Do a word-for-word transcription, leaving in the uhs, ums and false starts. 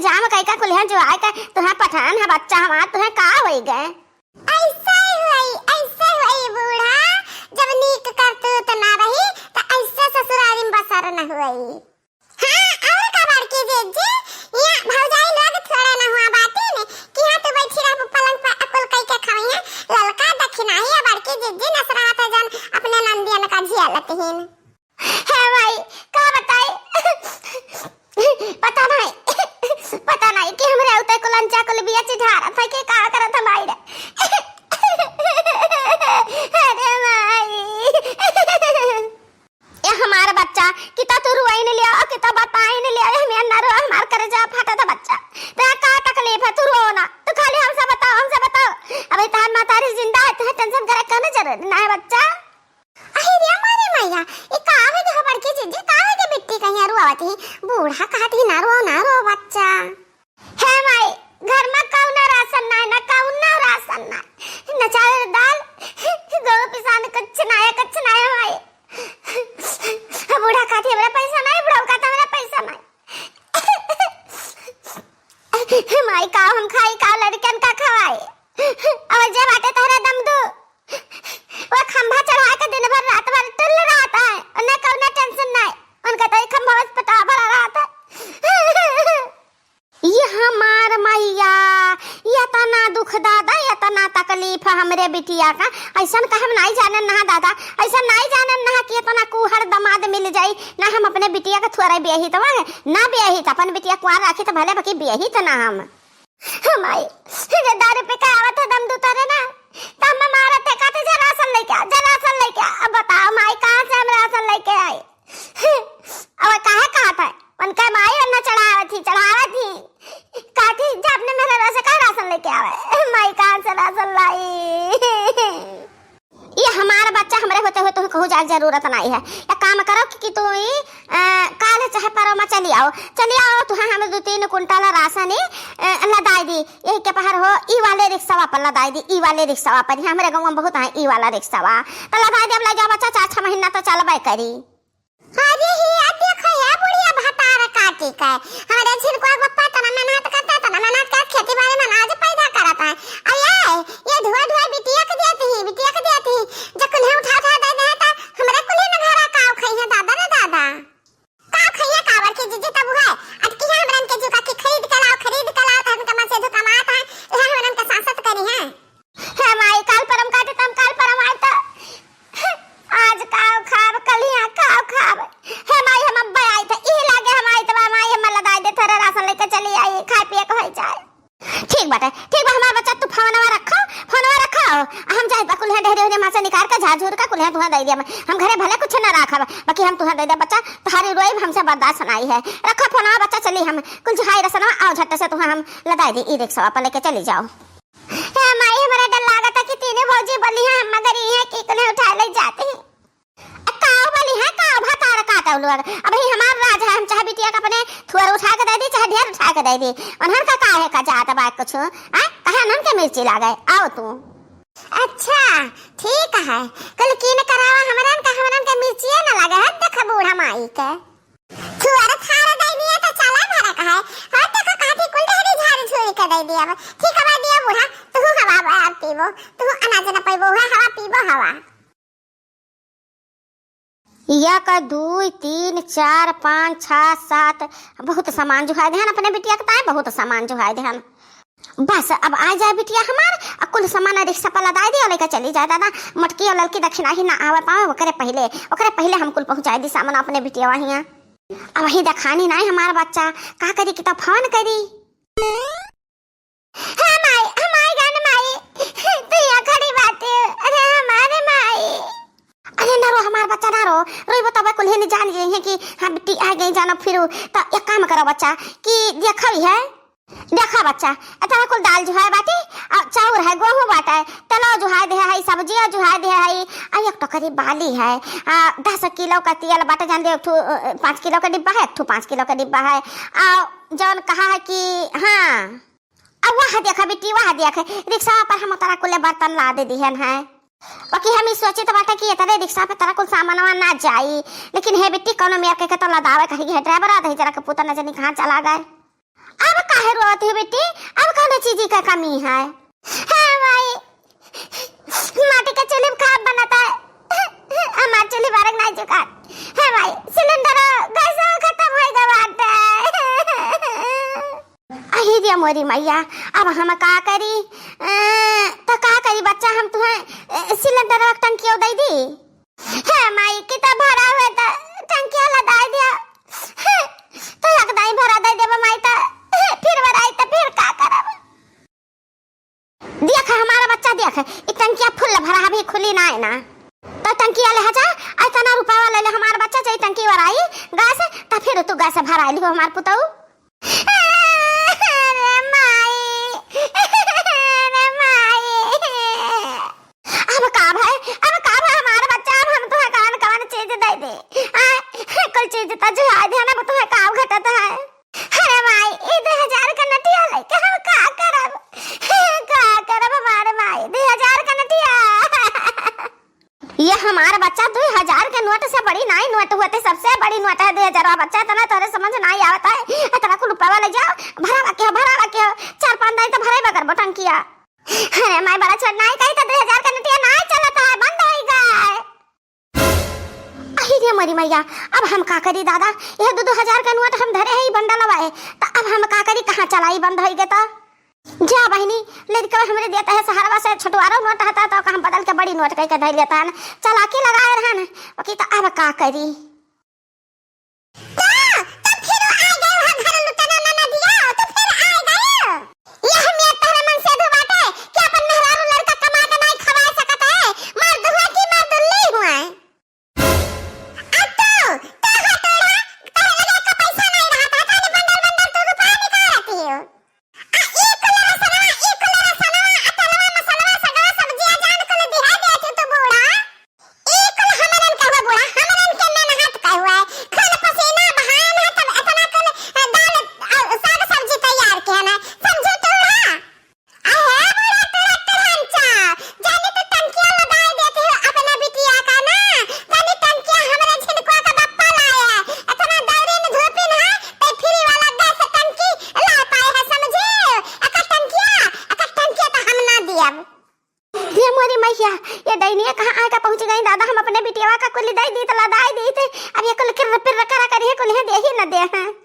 जाम कई का कुलिहन जो आए का, तुहें पठान है बच्चा हमार, तुहें का होई गए? ऐसे होई, ऐसे होई बूढ़ा, जब नीक करतूत ना रही, त ऐसे ससुरारी में बसर न होई। हाँ, और का बड़की जिज्जी, यहाँ भौजाई लोग थोड़े न हुआ बाटी में कि हाँ तू बैठी रहबू पलंग पर अकुल कई के खवइया, ललका दखिनाही है बड़की जिज्जी नस रहा था जन अपने नंदियन का झिया लतहीन। हे माई, का बताई? पता नहीं, पता नहीं कि हमरे उते कुलंचा कुल बिया चिढ़ारत है कि का करत है माई रे। अरे माई। ए हमार बच्चा, किता तू रुआई न लिया, किता बताई न लिया, हम ना रो, हमार करेजा फाटा था बच्चा। तेरा का तकलीफ है, तू रो ना, तू खाली हमसे बताओ, हमसे बताओ। अबे तार मातारी जिंदा है, तुहे टेंशन करे का ना जरूरत ना है बच्चा। अरे रे मारे मैया, ये का हो गया बड़की जिज्जी, का हो गया बिट्टी कहीं रुआवत ही, बूढ़ा कहत ही ना रो, ना रो बच्चा। हे माई, घर में कौनो राशन ना है, ना कौनो राशन ना है, ना चावल दाल, गेहूं पिसान कुछ ना है, कुछ ना है माई। बूढ़ा कहत ही हमरा पैसा ना है, बूढ़ा कहत हमरा पैसा ना है। माई का हम खाई, का लड़कन का खवाई? और जे बाटे तोहरे दम दू, वो खंभा चढ़ा के दिन भर रात भर टुल रहत है, उन्हें कौनो टेंशन ना है, उनका तो एक खंभा बस पटा भरा रहत है। ये हमार मैया, ये तना दुख दादा, ये तना तकलीफ हमरे बिटिया का। ऐसन का हम नाई जानन नहा दादा, ऐसन नाई जानन नहा कि इतना कुहड़ दमाद मिल जाई। ना हम अपने बिटिया का थुअरे बियाही तवा है, ना बियाही त अपन बिटिया कुआर राखी त भले, बाकी बियाही त ना हम। हमाई, जे दारू पी के आवत है दम दुतरे ना, त हम मारत है, कहते, "जा राशन लेके आ, जा राशन लेके आ।" अब बताओ माई, कहाँ से हम राशन लेके आई? अब काहे कहत है? उनका माई ओन्ना चढ़ावत ही, चढ़ावत ही। कहती, "जा अपने मेहररुआ से कह राशन लेके आवे।" माई कहाँ से राशन लाई? ये हमार बच्चा हमरे होते हुए तुहें कहूँ जाए जरूरत नहीं है। एक काम करो कि, कि तू ई, अ, काल चाहे परवा में चली आओ, चली आओ, तुहें हम दो तीन कुंटल राशन ही, अ, लदाई दी। यही के पहर हो, ई वाले रिक्शवा पर लदाई दी, ई वाले रिक्शवा पर। यहाँ हमरे गाँव में बहुत है ई वाला रिक्शवा। तो लदाई दी, अब ले जाओ बच्चा, चार छह महीना तो चलबे करी। अरे ही, आ देखो ये बुढ़िया भतार काटी के। हमरे झिनकुआ के पप्पा तना मेहनत करता, तना मेहनत कर खेती बाड़ी में अनाज पैदा करत है। आ ये, ये धुआ धुआ बिटिया के देती ही, बिटिया के देती ही। जब कुल्हे उठा उठा दे दे त हमरे कुल्हे में घरा काव खइहे दादा रे दादा। काव खइहे कावर के जिज्जी तब है। अटकी है हमरन के जुका की खरीद के लाओ, खरीद के लाओ, त हमके मसे जो कमात है, यह हमरन के सांसत करी है। हे माई, काल परम काटे त हम काल परम आए त आज काव खाब, कलिया काव खाब। हे माई, हम अब्बे आई त, ई लागे हम आई त बा, माई, हम लदाई दे, थोड़ा राशन लेके चली आई, खाए पिए के होई जाए। ठीक बाटे, ठीक बा, हमार बच्चा, तू फोनवा रखो, फोनवा रखो। हम जाए बा कुल्हे ढेरे उन्हें माँ से निकाल के झाड़ झूर के कुल्हे धुआं दे दिया। हम घरे भले कुछ ना राखब, बाकी हम तुहें दे दे बच्चा, तुम्हारी रोई हमसे बर्दाश्त नहीं है। रखो फोनवा बच्चा, चली हम कुल जुहाई रसनवा, आओ झट से तुहें हम लदाई दी, ई रिक्शा पर लेके चली जाओ। हे माई, हमरा डर लागत है कि तीनों भौजी बली हैं, हम मगर ये हैं कि इतने उठा ले जाते हैं। ए, काव बली है, काव भतार काटव लोग। अब ही हमार राज है, हम चाहे बिटिया के अपने थुअर उठा के दे दी, चाहे ढेर उठा के दे दी। उन्हन का काहे का जात बा कुछ? हैं? कहे उन्हन के मिर्ची लागे? आओ तू। अच्छा, ठीक है। कुल कीन करावा हमरन का, हमरन के मिर्चिए न लागे है, देख बूढ़ा माई के। थुअर थार दैनी है तो चला भरा का है। हाँ, देखो काठी कुल ढेरी झाड़ झूड़ के दे दिया। ठीक हवा दिया बूढ़ा, तू हवा बार पीबो, तू अनाज न पैबो, हुआ हवा पीबो हवा। एक, दुई, तीन, चार, पाँच, छः, सात, बहुत सामान जुहाय देहन अपने बिटिया के ताए, बहुत सामान जुहाय देहन। बस अब आ जाए बिटिया हमार, आ कुल सामान रिक्शा पर लदाई दी और लेकर चली जाए दादा। मोटकी और ललकी दक्षिणा ही ना आवे पावे, ओकरे पहिले, ओकरे पहिले हम कुल पहुँचाए दी सामान अपने बिटिया हियाँ। अब ही देखानी नाई हमार बच्चा, का करी कि तो फोन करी। हाँ माई, हाँ माई, जान माई, तू यहाँ खड़ी बाटे, अरे हमारे माई। अरे ना रो हमार बच्चा, ना रो, रोई बतावे कुल्हे नहीं जान गई है कि हाँ बिट्टी आ गई, जानो फिरू। तो एक काम करो बच्चा कि देखो ही है, देखा बच्चा, इतना कुल दाल जुहाय बाटे, आ चाउर है, गेहूं बाटे, तेलो जुहाय दे है, सब्जियां जुहाय दे है, आ एक टोकरी बाली है, आ दस किलो का तेल बाटे, जान दे, एक ठो, अ, पाँच किलो का डिब्बा है, एक ठो पाँच किलो का डिब्बा है, आ जौन कहा है कि हाँ, आ वह देखा बिट्टी, वह देख, रिक्शा पर हम तोरा कुले बर्तन लाद दिहन है। बाकी हम ई सोचित बाटे कि इतने रिक्शा पे तोरा कुल सामानवा ना जाई, लेकिन हे बिट्टी, कौनो मेर के, के तो लदावे कही है, ड्राइवर आ दही जरा के पुता न जानी कहाँ चला गए। अब काहे रोवत हो बेटी? अब कौन चीज का कमी है? हे माई, माटी के चूल्ही में खाब बनत है, हमार चूल्ही बरक नाहीं चुकात। हे माई, सिलेंडर, गैस खतम होइ गवा बाटे। अही रे मोरी मैया, अब हम का करी? अ, त का करी बच्चा, हम तुहें, अ, सिलेंडर के टंकियो दइ दी? हे माई, कि त भरा हुए त टंकिया लदाई दिया। तो एक दाई भरा दइ देबा माई, त फिर भराई त फिर का करब? देख हमारा बच्चा, देख, ई टंकिया फुल भरा, अभी खुली ना है ना। तो टंकिया ले जा, आ इतना रुपया ले ले हमारा बच्चा, जाई टंकी भराई गैस, त फिर तू गैस भराई लिहो हमार पुतऊ। अरे माई, अरे माई। अब का भाई, अब का भाई हमारा बच्चा, अब हम तुहें कवन कवन चीज दइ दे? आ, कुल चीज त जुहा दे ना, अब तुहें का घटत है? अरे माई, ई दुइ हजार का नोटिया लइके हम का करब? का करब हमारे माई, दुइ हजार का नोटिया? ये हमार बच्चा दुइ हजार के नोट से बड़ी नाई नोट होते, सबसे बड़ी नोट है दुइ हजार। बच्चा, इतना तोरे समझ नाई आवत है, इतना कुल रुपया ले जाओ, भरावा के हो, भरावा के हो, चार पाँच दाई त भराई बकर बोटंकिया। अरे माई, बड़ा छोट नाई कही त दुइ हजार का नोटिया नाई चलत है, बंद होइ गए। अही रे मोरी मैया, अब हम का करी दादा, यह दो दो हजार का नोट हम धरे है, ई बंडलवा है, त अब हम का करी, कहाँ चलाई, बंद होइ गए त? जा बहिनी, लड़कवा हमरे देता है सहारवा से, छोटवारो नोट हता त ओका हम बदल के बड़ी नोट कह के धइ लेता है, चालाकी लगाए रहन, ओकी त अब का करी? तो, तो फिर आ गए हो घर लुटना ननदिया, तो फिर आ गए। यह में तोहरे मन से दो बाटे कि अपन मेहरारू लड़का कमा के नाई खवाए सकत है, मर्द हुआ कि मर्दुल्ली हुआ। अब तो, तो हटोड़ा, तोहरे लगे का पैसा नाई रहा था, खाली बंडल बंडल तू रुपया निकालती हो। आ ई कुल रसनवा, ई कुल रसनवा, आ तेलवा, मसलवा, सगवा सब्जिया जान कुल दिहा देत हो तू बूढ़ा। ई कुल हमरन का हो बूढ़ा, हमरन के मेहनत का हुआ है। खून पसीना बहान है, तब इतना कुल, अ, दाल, अ, साग सब्जी तैयार किया ना। समझू तू बूढ़ा? अहे बूढ़ा, तू रट्टू हंचा, जानी तू टंकिया लगाए देती हो अपना बिटिया का ना, जानी टंकिया हमरे झिनकुआ का बप्पा लाए है। इतना दौरी में धूपी में है, ते फ्री वाला गैस टंकी ला पाए है, समझे? एकर टंकिया, एकर टंकिया तो हम ना दियब। ये मोरी मैया, ये डैनिया कहाँ आके पहुँच गई दादा, हम अपने बिटियावा का कुली दे दी त लदाई दी थे, अब ये कुल किर्र पिर्र करा करी है, कुल है दे ही न दे हैं।